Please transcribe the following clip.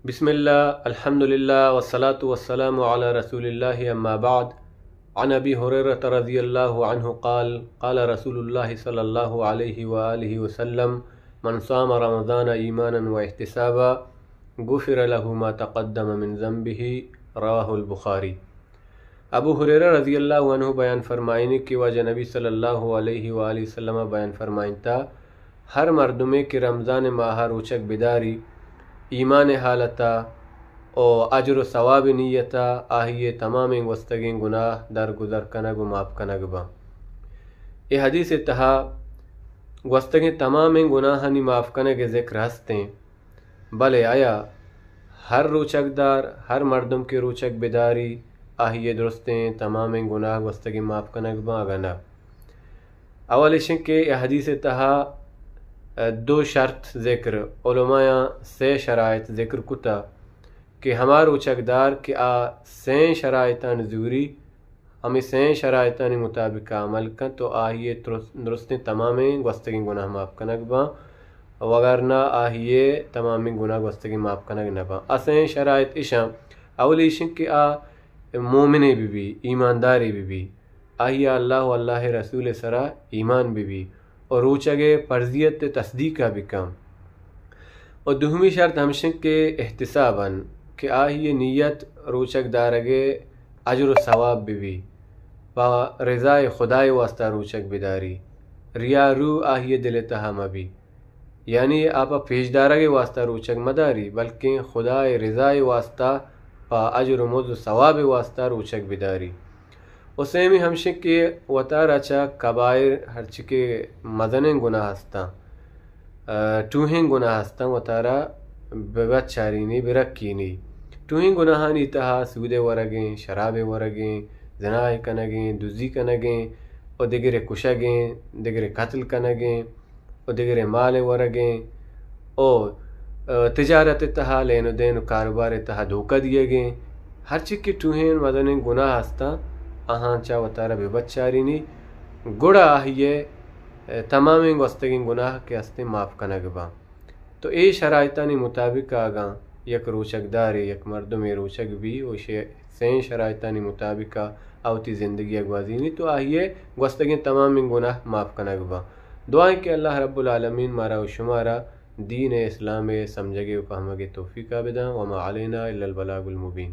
بسم الله، الحمد لله، والصلاة والسلام على رسول الله، أما بعد. عن أبي هريرة رضي الله عنه قال: قال رسول الله صلى الله عليه وآله وسلم: من صام رمضان إيمانا واحتسابا غفر له ما تقدم من ذنبه. رواه البخاري. ابو ہریرہ رضی اللہ عنہ بیان فرمائنی کہ واجہ نبی صلی اللہ علیہ وآلہ وسلم بیان فرمائنتا، ہر مردمے کہ رمضان ماہ روچگ بداری، ایمان حالتا و اجر و ثواب نیتا، آہی تمامیں گوستگیں گناہ درگزر کنگ و معاف کنگ باں۔ اے حدیث تہا گوستگیں تمامیں گناہانی معاف کنگ ذکر ہستیں۔ بلے آیا ہر روچگ دار، ہر مردم کہ روچگ بداری، آہی درستیں تمامیں گناہ گوستگیں معاف کنگ باں اگاں نہ؟ اول ایشیں کہ اے حدیث تہا، ء، دو شرط ذکر، علمایاں سے شرائط ذکر کتا کہ ہما روچگ دار کہ آ سیں شرائطان زوری، ہمے سئیں شرائطانی مطابق عمل کنت تو آہی درست، درستیں تمامیں گوستگیں گناہ معاف کنگ باں، وگرنہ آہی تمامیں گناہ گوستگیں معاف کنگ نہ باں۔ آ سئیں شرائط اشاں، اولی اشن کہ آ مومنے بہ بی، ایماندارے بہ بی، آہی اللہ و اللہ رسول سرا ایمان بہ بی، و روچگ فرضیت تصدیق بکن۔ و دومی شرط ہمشن کہ احتساباً کہ آہی نیت روچگ دارگ اجر و ثواب بہ بی، پہ رضای خدای واسطہ روچگ بداری، ریا رو آہی دل تہا مبی، یعنی آ پہ پیش دارگ واسطہ روچگ مداری، بلکیں خدای رضای واسطہ پہ اجر و مزد و ثواب واسطہ روچگ بداری۔ و سیمی ہمشیں کہ وتارا چہ کبائر ہرچی کہ مزنیں گناہ ہستاں، ء، ٹوہیں گناہ ہستاں، وتارا بہ بچارینی، بہ رکینی۔ ٹوہیں گناہانی تہا سود ورگیں، شراب ورگیں، زنا کنگیں، دزی کنگیں، و دگرے کشگیں، دگرے قتل کنگیں، و دگرے مال ورگیں، او، ء، تجارت تہا لین و دین و کاروبار تہا دھوکہ دیگیں، ہرچی کہ ٹوہیں مزنیں گناہ ہستاں، آہاں چہ وتارا بہ بچارینی، گڑا آہی ء، ء، تمامیں گوستگیں گناہ کہ ہستیں معاف کنگ باں۔ تو اے شرائطانی مطابق اگاں یک روچگ دارے، یک مردمے روچگ بی و شے سئیں شرائطانی مطابق آ وتی زندگی ء گوازینی تو آہی ء گوستگیں تمامیں گناہ معاف کنگ باں۔ دعائیں کہ اللہ رب العالمین مارا و شمارا دین اسلام ء سمجھگ ء و پہمگ ء توفیق ء بداں۔ وما علینا الا البلاغ المبین۔